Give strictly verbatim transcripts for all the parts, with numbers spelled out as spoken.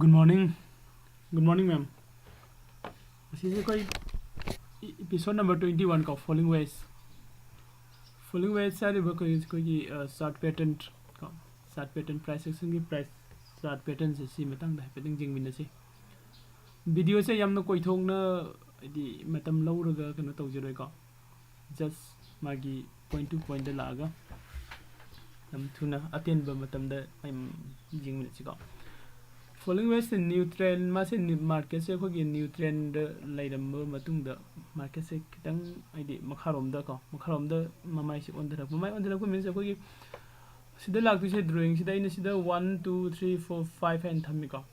Good morning. Good morning, ma'am. ꯉꯁꯤꯁꯦ ꯑꯩꯈꯣꯏ episode number twenty one ꯀꯣ, falling wedge. Falling wedge ꯍꯥꯏꯔꯤꯕ ꯑꯩꯈꯣꯏ, ꯑꯩꯈꯣꯏꯒꯤ, ꯑ, chart pattern ꯀꯣ, chart pattern, price actionꯒꯤ price chart patternꯁꯦ, ꯁꯤ ꯃꯇꯥꯡꯗ ꯍꯥꯏꯐꯦꯠꯇꯪ ꯌꯦꯡꯃꯤꯟꯅꯁꯤ꯫ Videoꯁꯦ ꯌꯥꯝꯅ ꯀꯣꯏꯊꯣꯛꯅ, ꯍꯥꯏꯗꯤ, ꯃꯇꯝ ꯂꯧꯔꯒ ꯀꯩꯅꯣ ꯇꯧꯖꯔꯣꯏꯀꯣ꯫ Just ꯃꯥꯒꯤ point to pointꯇ ꯂꯥꯛꯑꯒ ꯌꯥꯝ ꯊꯨꯅ ꯑꯇꯦꯟꯕ ꯃꯇꯝꯗ ꯑꯩ ꯌꯦꯡꯃꯤꯟꯅꯁꯤꯀꯣ꯫ Falling wedge neutral, ꯃꯥꯁꯦ ꯅ꯭ꯌꯨ-, marketꯁꯦ ꯑꯩꯈꯣꯏꯒꯤ neutralꯗ ꯂꯩꯔꯝꯕ ꯃꯇꯨꯡꯗ marketꯁꯦ ꯈꯤꯇꯪ, ꯍꯥꯏꯗꯤ, ꯃꯈꯥꯔꯣꯝꯗꯀꯣ, ꯃꯈꯥꯔꯣꯝꯗ ꯃꯃꯥꯏꯁꯦ ꯑꯣꯟꯊꯔꯛꯄ, ꯃꯃꯥꯏ ꯑꯣꯟꯊꯔꯛꯄ means ꯑꯩꯈꯣꯏꯒꯤ ꯁꯤꯗ ꯂꯥꯛꯇꯣꯏꯁꯦ, drawingꯁꯤꯗ ꯑꯩꯅ ꯁꯤꯗ one, two, three, four, five ꯍꯥꯏꯅ ꯊꯝꯃꯤꯀꯣ꯫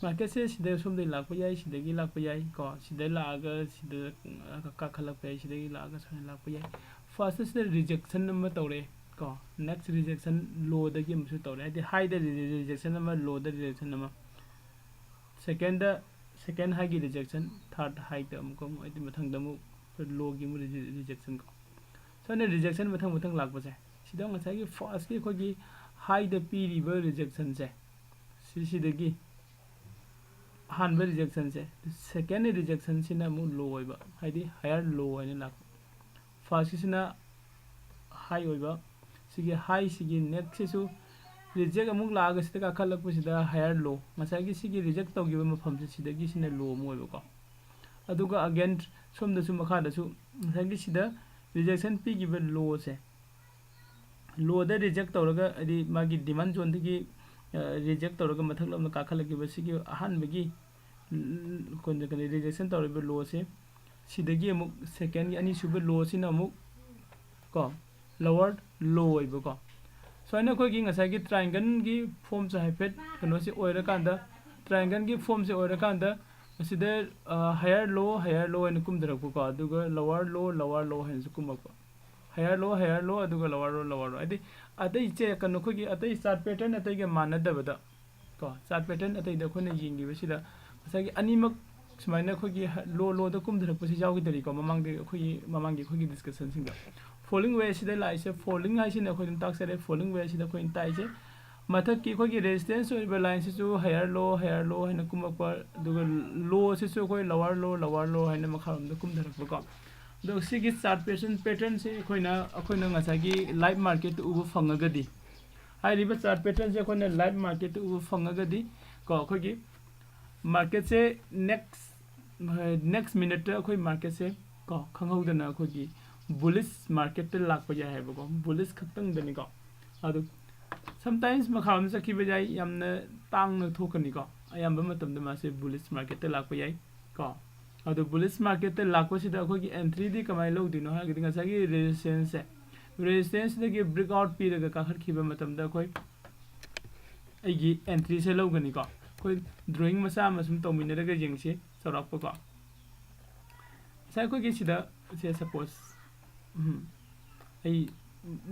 Marketꯁꯦ ꯁꯤꯗ ꯁꯣꯝꯗꯒꯤ ꯂꯥꯛꯄ ꯌꯥꯏ, ꯁꯤꯗꯒꯤ ꯂꯥꯛꯄ ꯌꯥꯏ ꯀꯣ, ꯁꯤꯗ ꯂꯥꯛꯑꯒ ꯁꯤꯗ ꯀꯥꯈꯠꯂꯛꯄ ꯌꯥꯏ, ꯁꯤꯗꯒꯤ ꯂꯥꯛꯑꯒ ꯁꯨꯃꯥꯏꯅ ꯂꯥꯛꯄ ꯌꯥꯏ꯫ First ꯁꯤꯗ rejection ꯑꯃ ꯇꯧꯔꯦ ꯀꯣ, next rejection lowꯗꯒꯤ ꯑꯃꯁꯨ ꯇꯧꯔꯦ, ꯍꯥꯏꯗꯤ highꯗ rejection ꯑꯃ, lowꯗ rejection ꯑꯃ, secondꯗ, second highꯒꯤ rejection, third highꯗ ꯑꯃꯨꯛꯀ ꯑꯃꯨꯛ, ꯍꯥꯏꯗꯤ ꯃꯊꯪꯗ ꯑꯃꯨꯛ lowꯒꯤ ꯑꯃꯨꯛ rejection ꯀꯣ꯫ ꯁꯨꯃꯥꯏꯅ rejection ꯃꯊꯪ ꯃꯊꯪ ꯂꯥꯛꯄꯁꯦ, ꯁꯤꯗ ꯉꯁꯥꯏꯒꯤ firstꯀꯤ ꯑꯩꯈꯣꯏꯒꯤ highꯗ ꯄꯤꯔꯤꯕ rejectionꯁꯦ, ꯁꯤꯁꯤꯗꯒꯤ ꯑꯍꯥꯟꯕ rejectionꯁꯦ, second rejectionꯁꯤꯅ ꯑꯃꯨꯛ low ꯑꯣꯏꯕ, ꯍꯥꯏꯗꯤ higher low ꯍꯥꯏꯅ ꯂꯥꯛꯄ꯫ Firstꯀꯤꯁꯤꯅ high ꯑꯣꯏꯕ, ꯁꯤꯒꯤ highꯁꯤꯒꯤ nextꯁꯤꯁꯨ reject ꯑꯃꯨꯛ ꯂꯥꯛꯑꯒ ꯁꯤꯗ ꯀꯥꯈꯠꯂꯛꯄꯁꯤꯗ higher low, ꯉꯁꯥꯏꯒꯤ ꯁꯤꯒꯤ reject ꯇꯧꯈꯤꯕ ꯃꯐꯝꯁꯦ, ꯁꯤꯗꯒꯤ ꯁꯤꯅ low ꯑꯃ ꯑꯣꯏꯕꯀꯣ꯫ ꯑꯗꯨꯒ again ꯁꯣꯝꯗꯁꯨ, ꯃꯈꯥꯗꯁꯨ ꯉꯁꯥꯏꯒꯤ ꯁꯤꯗ rejection ꯄꯤꯈꯤꯕ lowꯁꯦ, lowꯗ reject ꯇꯧꯔꯒ, ꯍꯥꯏꯗꯤ ꯃꯥꯒꯤ demand zoneꯗꯒꯤ, ꯑ, reject ꯇꯧꯔꯒ ꯃꯊꯛꯂꯣꯝꯗ ꯀꯥꯈꯠꯂꯛꯈꯤꯕ ꯁꯤꯒꯤ ꯑꯍꯥꯟꯕꯒꯤ, ꯎꯝ, ꯀꯩꯅꯣ, ꯀꯩꯅꯣ, rejection ꯇꯧꯔꯤꯕ lowꯁꯦ, ꯁꯤꯗꯒꯤ ꯑꯃꯨꯛ secondꯒꯤ ꯑꯅꯤꯁꯨꯕ lowꯁꯤꯅ ꯑꯃꯨꯛ ꯀꯣ, lower low ꯑꯣꯏꯕꯀꯣ꯫ ꯁꯨꯃꯥꯏꯅ ꯑꯩꯈꯣꯏꯒꯤ ꯉꯁꯥꯏꯒꯤ triangleꯒꯤ formꯁꯦ ꯍꯥꯏꯐꯦꯠ ꯀꯩꯅꯣꯁꯤ ꯑꯣꯏꯔꯀꯥꯟꯗ, triangleꯒꯤ formꯁꯦ ꯑꯣꯏꯔꯀꯥꯟꯗ, ꯑꯁꯤꯗ, ꯑ, higher low, higher low ꯍꯥꯏꯅ ꯀꯨꯝꯊꯔꯛꯄꯀꯣ, ꯑꯗꯨꯒ lower low, lower low ꯍꯥꯏꯅꯁꯨ ꯀꯨꯝꯃꯛꯄ꯫ Higher low, higher low, ꯑꯗꯨꯒ lower low, lower low꯫ ꯍꯥꯏꯗꯤ ꯑꯇꯩ ꯆꯦ-, ꯀꯩꯅꯣ, ꯑꯩꯈꯣꯏꯒꯤ ꯑꯇꯩ chart pattern ꯑꯇꯩꯒ ꯃꯥꯟꯅꯗꯕꯗ ꯀꯣ, chart pattern ꯑꯇꯩꯗ ꯑꯩꯈꯣꯏꯅ ꯌꯦꯡꯈꯤꯕꯁꯤꯗ ꯉꯁꯥꯏꯒꯤ ꯑꯅꯤꯃꯛ ꯁꯨꯃꯥꯏꯅ ꯑꯩꯈꯣꯏꯒꯤ ꯍ-, low lowꯗ ꯀꯨꯝꯊꯔꯛꯄꯁꯤ ꯌꯥꯎꯈꯤꯗꯔꯤꯀꯣ, ꯃꯃꯥꯡꯗ ꯑꯩꯈꯣꯏꯒꯤ, ꯃꯃꯥꯡꯒꯤ ꯑꯩꯈꯣꯏꯒꯤ discussionꯁꯤꯡꯗ꯫ Falling wedgeꯁꯤꯗ ꯂꯥꯛꯏꯁꯦ, falling ꯍꯥꯏꯁꯤꯅ ꯑꯩꯈꯣꯏ ꯑꯗꯨꯝ ꯇꯥꯛꯆꯔꯦ, falling wedgeꯁꯤꯗ ꯑꯩꯈꯣꯏꯅ ꯇꯥꯛꯏꯁꯦ ꯃꯊꯛꯀꯤ ꯑꯩꯈꯣꯏꯒꯤ ꯔꯦꯁꯤꯁꯇꯦꯟꯁ ꯑꯣꯏꯔꯤꯕ ꯂꯥꯏꯟꯁꯤꯁꯨ ꯍꯥꯌꯔ ꯂꯣ, ꯍꯥꯌꯔ ꯂꯣ ꯍꯥꯏꯅ ꯀꯨꯝꯃꯛꯄ, ꯑꯗꯨꯒ ꯂꯣꯁꯤꯁꯨ ꯑꯩꯈꯣꯏ ꯂꯋꯥꯔ ꯂꯣ, ꯂꯋꯥꯔ ꯂꯣ ꯍꯥꯏꯅ ꯃꯈꯥꯔꯣꯝꯗ ꯀꯨꯝꯊꯔꯛꯄꯀꯣ꯫ ꯑꯗꯣ ꯁꯤꯒꯤ ꯆꯥꯔꯠ ꯄꯦꯇꯔꯟ ꯄꯦꯇꯔꯟꯁꯦ ꯑꯩꯈꯣꯏꯅ ꯑꯩꯈꯣꯏꯅ ꯉꯁꯥꯏꯒꯤ ꯂꯥꯏꯚ ꯃꯥꯔꯀꯦꯠꯇ ꯎꯕ ꯐꯪꯉꯒꯗꯤ, ꯍꯥꯏꯔꯤꯕ ꯆꯥꯔꯠ ꯄꯦꯇꯔꯟꯁꯦ ꯑꯩꯈꯣꯏꯅ ꯂꯥꯏꯚ ꯃꯥꯔꯀꯦꯠꯇ ꯎꯕ ꯐꯪꯉꯒꯗꯤ ꯀꯣ, ꯑꯩꯈꯣꯏꯒꯤ ꯃꯥꯔꯀꯦꯠꯁꯦ ꯅꯦꯛꯁ ꯅꯦꯛꯁ ꯃꯤꯅꯠꯇ ꯑꯩꯈꯣꯏ ꯃꯥꯔꯀꯦꯠꯁꯦ ꯀꯣ, ꯈꯪꯍꯧꯗꯅ ꯑꯩꯈꯣꯏꯒꯤ ꯕꯨꯂꯤꯁ ꯃꯥꯔꯀꯦꯠꯇ ꯂꯥꯛꯄ ꯌꯥꯏ ꯍꯥꯏꯕꯀꯣ, ꯕꯨꯂꯤꯁ ꯈꯛꯇꯪꯗꯅꯤꯀꯣ꯫ ꯑꯗꯨ ꯁꯝꯇꯥꯏꯝꯁ ꯃꯈꯥ ꯑꯃ ꯆꯠꯈꯤꯕ ꯌꯥꯏ, ꯌꯥꯝꯅ ꯇꯥꯡꯅ ꯊꯣꯛꯀꯅꯤꯀꯣ꯫ ꯑꯌꯥꯝꯕ ꯃꯇꯝꯗ ꯃꯥꯁꯦ ꯕꯨꯂꯤꯁ ꯃꯥꯔꯀꯦꯠꯇ ꯂꯥꯛꯄ ꯌꯥꯏ ꯀꯣ꯫ ꯑꯗꯣ ꯕꯨꯂꯤꯁ ꯃꯥꯔꯀꯦꯠꯇ ꯂꯥꯛꯄꯁꯤꯗ ꯑꯩꯈꯣꯏꯒꯤ ꯑꯦꯟꯇ꯭ꯔꯤꯗꯤ ꯀꯃꯥꯏꯅ ꯂꯧꯗꯣꯏꯅꯣ ꯍꯥꯏꯔꯒꯗꯤ, ꯉꯁꯥꯏꯒꯤ ꯔꯦꯖꯤꯁꯇꯦꯟꯁꯁꯦ, ꯔꯦꯖꯤꯁꯇꯦꯟꯁꯁꯤꯗꯒꯤ ꯕ꯭ꯔꯦꯛ ꯑꯥꯎꯠ ꯄꯤꯔꯒ ꯀꯥꯈꯠꯈꯤꯕ ꯃꯇꯝꯗ ꯑꯩꯈꯣꯏ ꯑꯩꯒꯤ ꯑꯦꯟꯇ꯭ꯔꯤꯁꯦ ꯂꯧꯒꯅꯤꯀꯣ꯫ ꯑꯩꯈꯣꯏ ꯗ꯭ꯔꯣꯌꯤꯡ ꯃꯆꯥ ꯑꯃ ꯁꯨꯝ ꯇꯧꯃꯤꯟꯅꯔꯒ ꯌꯦꯡꯁꯤ, ꯆꯥꯎꯔꯥꯛꯄꯀꯣ꯫ ꯉꯁꯥꯏ ꯑꯩꯈꯣꯏꯒꯤ ꯁꯤꯗ, ꯁꯦ ꯁꯄꯣꯁ, ꯎꯝ, ꯑꯩ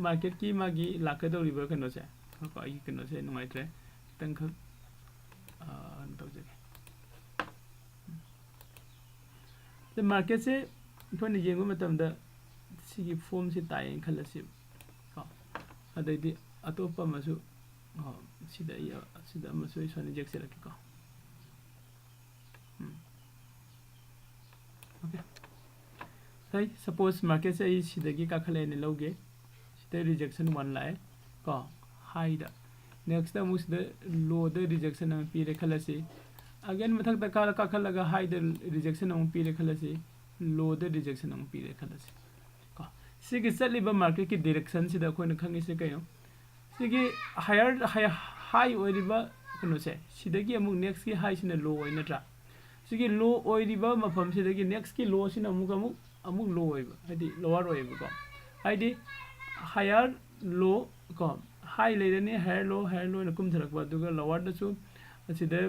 ꯃꯥꯔꯀꯦꯠꯀꯤ ꯃꯥꯒꯤ ꯂꯥꯛꯀꯗꯧꯔꯤꯕ ꯀꯩꯅꯣꯁꯦ, ꯉꯥꯏꯈꯣꯀꯣ, ꯑꯩꯒꯤ ꯀꯩꯅꯣꯁꯦ ꯅꯨꯡꯉꯥꯏꯇ꯭ꯔꯦ, ꯈꯤꯇꯪꯈꯛ, ꯑꯥ, ꯀꯩꯅꯣ ꯇꯧꯖꯒꯦ꯫ ꯁꯤ ꯃꯥꯔꯀꯦꯠꯁꯦ ꯑꯩꯈꯣꯏꯅ ꯌꯦꯡꯕ ꯃꯇꯝꯗ ꯁꯤꯒꯤ ꯐꯣꯝꯁꯤ ꯇꯥꯏꯌꯦꯅ ꯈꯜꯂꯁꯤ ꯀꯣ꯫ ꯑꯗꯩꯗꯤ ꯑꯇꯣꯞꯄ ꯑꯃꯁꯨ, ꯑ, ꯁꯤꯗ ꯑꯩ, ꯁꯤꯗ ꯑꯃꯁꯨ ꯑꯩ ꯁꯨꯃꯥꯏꯅ ꯌꯦꯛꯆꯔꯛꯀꯦꯀꯣ꯫ ꯎꯝ꯫ ꯑꯣꯀꯦ꯫ ꯉꯁꯥꯏ ꯁꯄꯣꯁ ꯃꯥꯔꯀꯦꯠꯁꯦ ꯑꯩ ꯁꯤꯗꯒꯤ ꯀꯥꯈꯠꯂꯛꯑꯦꯅ ꯂꯧꯒꯦ꯫ ꯁꯤꯗ ꯔꯤꯖꯦꯛꯁꯟ ꯋꯥꯟ ꯂꯥꯛꯑꯦ ꯀꯣ, ꯍꯥꯏꯗ꯫ ꯅꯦꯛꯁꯇ ꯑꯃꯨꯛ ꯁꯤꯗ ꯂꯣꯗ ꯔꯤꯖꯦꯛꯁꯟ ꯑꯃ ꯄꯤꯔꯦ ꯈꯜꯂꯁꯤ꯫ ꯑꯒꯦꯟ ꯃꯊꯛꯇ ꯀꯥꯔ ꯀꯥꯈꯠꯂꯒ ꯍꯥꯏꯗ ꯔꯤꯖꯦꯛꯁꯟ ꯑꯃꯨꯛ ꯄꯤꯔꯦ ꯈꯜꯂꯁꯤ꯫ ꯂꯣꯗ ꯔꯤꯖꯦꯛꯁꯟ ꯑꯃꯨꯛ ꯄꯤꯔꯦ ꯈꯜꯂꯁꯤ ꯀꯣ꯫ ꯁꯤꯒꯤ ꯆꯠꯂꯤꯕ ꯃꯥꯔꯀꯦꯠꯀꯤ ꯗꯤꯔꯦꯛꯁꯟꯁꯤꯗ ꯑꯩꯈꯣꯏꯅ ꯈꯪꯉꯤꯁꯦ ꯀꯩꯅꯣ? ꯁꯤꯒꯤ ꯍꯥꯌꯔ, ꯍꯥꯏ, ꯍꯥꯏ ꯑꯣꯏꯔꯤꯕ ꯀꯩꯅꯣꯁꯦ, ꯁꯤꯗꯒꯤ ꯑꯃꯨꯛ ꯅꯦꯛꯁꯀꯤ ꯍꯥꯏꯁꯤꯅ ꯂꯣ ꯑꯣꯏ ꯅꯠꯇ꯭ꯔꯥ? ꯁꯤꯒꯤ ꯂꯣ ꯑꯣꯏꯔꯤꯕ ꯃꯐꯝꯁꯤꯗꯒꯤ ꯅꯦꯛꯁꯀꯤ ꯂꯣꯁꯤꯅ ꯑꯃꯨꯛ, ꯑꯃꯨꯛ, ꯑꯃꯨꯛ ꯂꯣ ꯑꯣꯏꯕ, ꯍꯥꯏꯗꯤ ꯂꯣꯋꯔ ꯑꯣꯏꯌꯦꯕꯀꯣ꯫ ꯍꯥꯏꯗꯤ ꯍꯥꯌꯔ ꯂꯣ ꯀꯣ, ꯍꯥꯏ ꯂꯩꯔꯅꯤ, ꯍꯥꯌꯔ ꯂꯣ, ꯍꯥꯌꯔ ꯂꯣꯅ ꯀꯨꯝꯊꯔꯛꯄ, ꯑꯗꯨꯒ ꯂꯣꯋꯔꯗꯁꯨ ꯑꯁꯤꯗ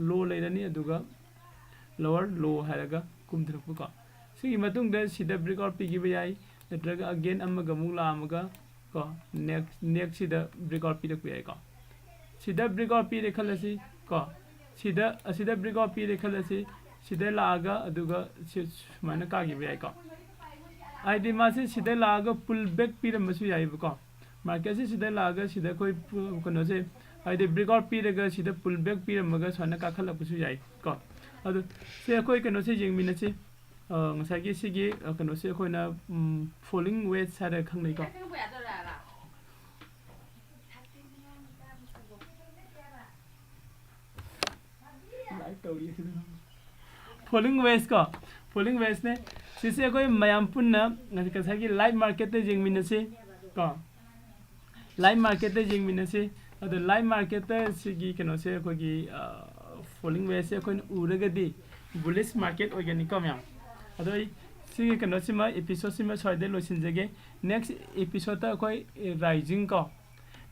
ꯂꯣ ꯂꯩꯔꯅꯤ, ꯑꯗꯨꯒ ꯂꯣꯋꯔ ꯂꯣ ꯍꯥꯏꯔꯒ ꯀꯨꯝꯊꯔꯛꯄꯀꯣ꯫ ꯁꯤꯒꯤ ꯃꯇꯨꯡꯗ ꯁꯤꯗ ꯕ꯭ꯔꯦꯛ ꯑꯥꯎꯠ ꯄꯤꯈꯤꯕ ꯌꯥꯏ, ꯅꯠꯇ꯭ꯔꯒ ꯑꯒꯦꯟ ꯑꯃꯒ ꯑꯃꯨꯛ ꯂꯥꯛꯑꯝꯃꯒ ꯀꯣ, ꯅꯦꯛꯁ, ꯅꯦꯛꯁꯁꯤꯗ ꯕ꯭ꯔꯦꯛ ꯑꯥꯎꯠ ꯄꯤꯔꯛꯄ ꯌꯥꯏꯀꯣ꯫ ꯁꯤꯗ ꯕ꯭ꯔꯦꯛ ꯑꯥꯎꯠ ꯄꯤꯔꯦ ꯈꯜꯂꯁꯤ ꯀꯣ, ꯁꯤꯗ, ꯑꯁꯤꯗ ꯕ꯭ꯔꯦꯛ ꯑꯥꯎꯠ ꯄꯤꯔꯦ ꯈꯜꯂꯁꯤ, ꯁꯤꯗ ꯂꯥꯛꯑꯒ ꯑꯗꯨꯒ ꯁꯤ ꯁꯨꯃꯥꯏꯅ ꯀꯥꯈꯤꯕ ꯌꯥꯏꯀꯣ꯫ ꯍꯥꯏꯗꯤ ꯃꯥꯁꯦ ꯁꯤꯗ ꯂꯥꯛꯑꯒ ꯄꯨꯜ ꯕꯦꯛ ꯄꯤꯔꯝꯕꯁꯨ ꯌꯥꯏꯕꯀꯣ꯫ ꯃꯥꯔꯀꯦꯠꯁꯦ ꯁꯤꯗ ꯂꯥꯛꯑꯒ ꯁꯤꯗ ꯑꯩꯈꯣꯏ ꯄꯨ- ꯀꯩꯅꯣꯁꯦ, ꯍꯥꯏꯗꯤ ꯕ꯭ꯔꯦꯛꯑꯥꯎꯠ ꯄꯤꯔꯒ ꯁꯤꯗ ꯄꯨꯜ ꯕꯦꯛ ꯄꯤꯔꯝꯃꯒ ꯁꯨꯃꯥꯏꯅ ꯀꯥꯈꯠꯂꯛꯄꯁꯨ ꯌꯥꯏ ꯀꯣ꯫ ꯑꯗꯨ ꯁꯤ ꯑꯩꯈꯣꯏ ꯀꯩꯅꯣꯁꯦ ꯌꯦꯡꯃꯤꯟꯅꯁꯤ꯫ ꯑ, ꯉꯁꯥꯏꯒꯤ ꯁꯤꯒꯤ, ꯑ, ꯀꯩꯅꯣꯁꯦ ꯑꯩꯈꯣꯏꯅ, ꯎꯝ, ꯐꯣꯂꯤꯡ ꯋꯦꯁ ꯍꯥꯏꯔꯒ ꯈꯪꯅꯩꯀꯣ꯫ ꯐꯣꯂꯤꯡ ꯋꯦꯁ ꯀꯣ, ꯐꯣꯂꯤꯡ ꯋꯦꯁꯅꯦ꯫ ꯁꯤꯁꯦ ꯑꯩꯈꯣꯏ ꯃꯌꯥꯝ ꯄꯨꯟꯅ ꯉꯁꯥꯏꯒꯤ ꯂꯥꯏꯚ ꯃꯥꯔꯀꯦꯠꯇ ꯌꯦꯡꯃꯤꯟꯅꯁꯤ ꯀꯣ꯫ ꯂꯥꯏꯚ ꯃꯥꯔꯀꯦꯠꯇ ꯌꯦꯡꯃꯤꯟꯅꯁꯤ꯫ ꯑꯗꯣ ꯂꯥꯏꯚ ꯃꯥꯔꯀꯦꯠꯇ ꯁꯤꯒꯤ ꯀꯩꯅꯣꯁꯦ ꯑꯩꯈꯣꯏꯒꯤ, ꯑ, ꯐꯣꯂꯤꯡ ꯋꯦꯁꯁꯦ ꯑꯩꯈꯣꯏꯅ ꯎꯔꯒꯗꯤ ꯕꯨꯂꯤꯁ ꯃꯥꯔꯀꯦꯠ ꯑꯣꯏꯒꯅꯤꯀꯣ ꯃꯌꯥꯝ꯫ ꯑꯗꯣ ꯑꯩ ꯁꯤꯒꯤ ꯀꯩꯅꯣꯁꯤꯃ, ꯑꯦꯄꯤꯁꯣꯗꯁꯤꯃ ꯁ꯭ꯋꯥꯏꯗ ꯂꯣꯏꯁꯤꯟꯖꯒꯦ꯫ ꯅꯦꯛꯁ ꯑꯦꯄꯤꯁꯣꯗꯇ ꯑꯩꯈꯣꯏ, ꯑ, ꯔꯥꯏꯖꯤꯡ ꯀꯣ,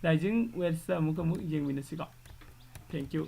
ꯔꯥꯏꯖꯤꯡ ꯋꯦꯁꯇ ꯑꯃꯨꯛ, ꯑꯃꯨꯛ ꯌꯦꯡꯃꯤꯟꯅꯁꯤꯀꯣ꯫ Thank you꯫